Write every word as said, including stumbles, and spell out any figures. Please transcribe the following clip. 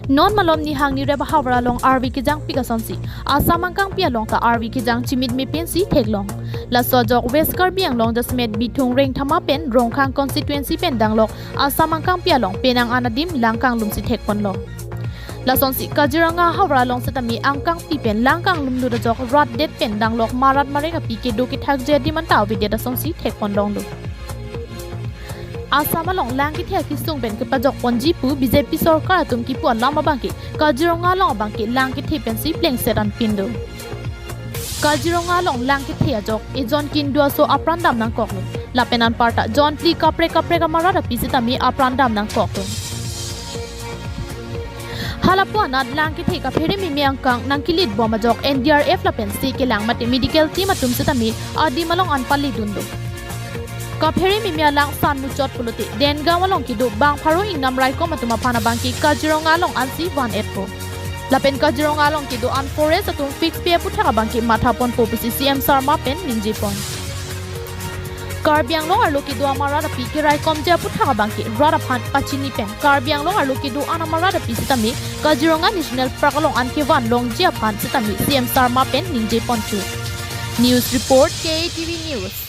Non malom nihang nirep ahavar along arve kejangpik asonsi Assam angkangpi along ta arve kejang chimitme pensi theklong. Laso ajok West Karbi Anglong jasemet Bithung Rengthama pen Rongkhang constituency pen danglok Assam angkangpi along penang an adim lang kanglumsi thekponlong. Lasonsi Kaziranga ahavar along setame angkangpi pen lang kanglumlut ajok ratdet pen danglok marat mareng api kedo kethakji adim anta avedet asonsi thekponlonglo. Assam along lang kethe akesung pen kepajokponji pu B J P sorkar atum kipu alam abangke Kaziranga along abangke lang kethe pensi plengset anpin do. Kaziranga along lang kethe ajok ejon kindu aso apran dam nangkoklo. Lapen anparta jon phli kaprek kaprek amarat api setame apran dam nangkoklo. Halapu anat lang kethe kaphere meme angkang nangkelitbom ajok N D R F lapen seh kelang mate medical team atum setame adim along an paledun do. Kaphere meme alang san muchot pulote Dengaon along kedo bang pharo ingnam raikom atum aphan abangke Kaziranga along ansi van-etpo. Lapen Kaziranga along kedo an forest atum fix pi aputhak abangke mathaponpo pusi C M Sarma pen ningjepon. Karbi Anglong arlo kedo amarat api keraikomji aputhak abangke rat aphan pachini pen Karbi Anglong arlo kedo an amarat api setame Kaziranga National Park along an kevan longji aphan setame C M Sarma pen ningjeponthu. News report, K A T V News.